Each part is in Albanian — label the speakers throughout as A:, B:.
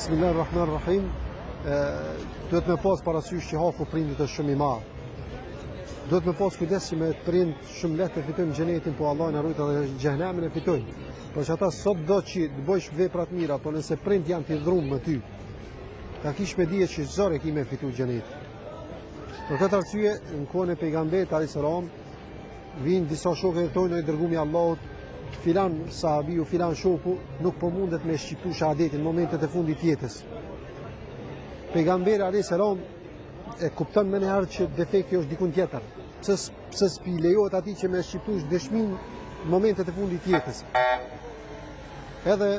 A: Bismillahirrahmanirrahim. Duhet me pas parasysh që haku prindit është shumë i madh. Duhet me pas kujdes që me prind shumë lehtë e fitojmë xhenetin, po Allahu na rujt edhe xhehenemin e fitojmë. Por që ata sado që të bëjsh vepra të mira, po nëse prind janë të hidhrum me ty, ta kish me dije që zor e ki me fitu xhenetin. Për këtë arsye, në kohën e pejgamberit alayhis salam, vijnë disa shokë dhe thonë i dërgumi i Allahut, filan sahabiu, filan shoku, nuk po mundet me shqiptu shahadetin në momentet e fundit të jetës. Pejgamberi alayhis salam e kupton menjëherë që defekti është dikun tjetër. Pse pse s'pi lejohet atij që me shqiptu dëshminë në momentet e fundit të jetës. Edhe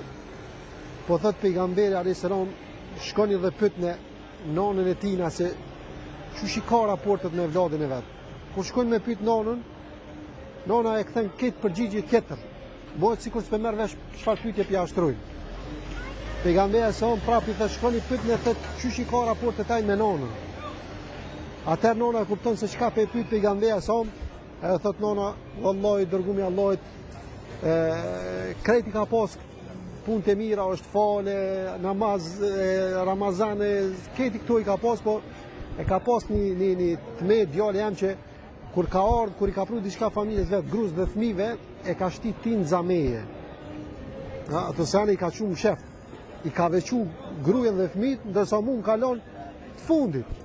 A: po thot pejgamberi alayhis salam, shkoni dhe pyetne nanën e tina se qysh i ka raportet me evladin e vet. Kur shkojnë me pyet nanën, nana e kthen këtë përgjigje tjetër. Bëhet sikur s'po merr vesh çfarë pyetje po ja shtrojnë. Pejgamberi alayhis salam prapë i thotë shkoni pyetne thot qysh i ka raportet ai me nanën. Atëherë nana e kupton se çka po e pyet pejgamberi alayhis salam, edhe thot nana, vallahi i dërgumi i Allahut, e, krejt i ka pas punë të mira, është fale, namaz, e, Ramazan, e, krejt i këto i ka pas, po e ka pas një, një, një të metë djali jem që kur ka ardhë, kur i ka pru diçka familjes vet, grus dhe fmive, e ka shti tinza meje. Ha, ato sene i ka çu mshef, i ka veçu grujen dhe fmit, ndërsa mu më ka lon të fundit.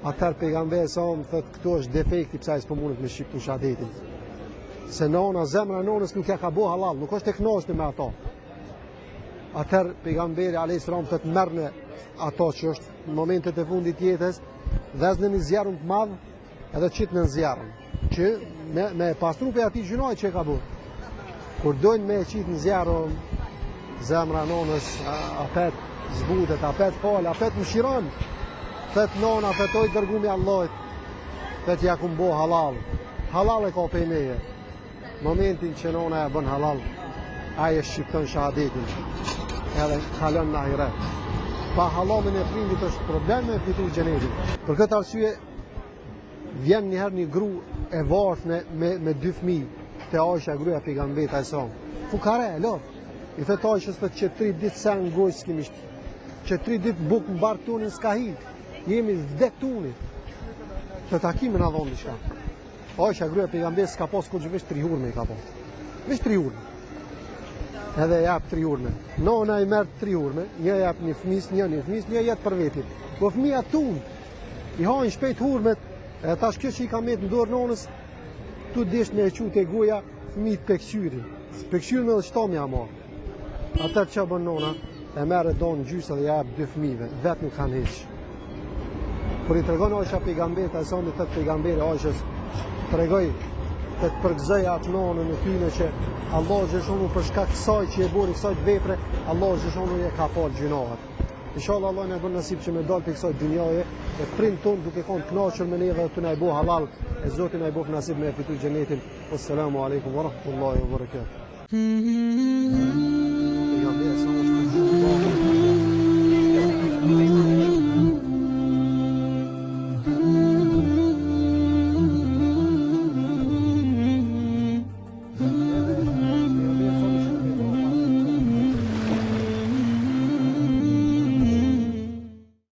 A: Atëherë pejgamberi alayhis salam, thot, këtu është defekti pse ai s'po mundet me shqiptu shahadetin. Se nona, zemra e nonës nuk ja ka bo hallall, nuk është e knaqne me ato. Atëherë pejgamberi alayhis salam thot merrne ato që është në momentet e fundit të jetës, ndezne një zjarr të madh edhe qitne në zjarr, që me, me pastru prej atij gjynahi që e ka bërë. Kur dojnë me e qitë në zjarr, zemra e nonës, apet zbutet, apet fal, apet mëshiron, thet nona, thet o i dërgumi i Allahut, thet ja kum bo hallall, hallall e ka prej meje. Momentin që nona ja bën hallall, ai e shqipton shahadetin, edhe kalon në ahiret. Pa hallallin e prindit është problem me fitu xhenetin. Për këtë arsye, vjen njëherë një gru e varfne me, me dy fmi, te Aisha gruja e pejgamberit alayhis salam. Fukare, e lodh. I thot Aishës thot që tri ditë sen në gojë s'kemi shti. Që tri ditë bukë në bark tonin s'ka hi. Jemi vdek t'unit. Thot a ki me na dhonë diçka. Aisha gruja e pejgamberit s'ka pas kurgjë veç tri hurme i ka pas. Veç tri hurme. Edhe jap tri hurme. Nona i merr tri hurme, një jap një fëmis, një një fëmis, një jet për veti. Po fëmija tund. I hajnë shpejt hurmet, edhe tash kjo që i ka met në dorë nonës, tu desht me e çu te goja, fëmijët pe kqyrin. Pe kqyrin edhe qëta me ja marrë. Atëherë ça bën nona, e merr e don gjysë dhe ja jep dy fëmijëve, vetë nuk han hiç. Kur i tregon Aisha pejgamberit, alayhis salam i thot pejgamberi Aishës, tregoj të të përgëzoj atë nonën e tyne që Allahu xheleshanuhu për shkak kësaj që e bori kësaj të vepre, Allahu xheleshanuhu e ka falë gjynahet. Inshallah Allah na bën nasip që me dalë prej kësaj dynjaje e prind tonë duke konë të kënaqur me neve dhe tu na e bo hallall e Zoti na e bëftë nasip me e fitu xhenetin. Wassalamu alaikum wa rahmatullahi wa barakatuh.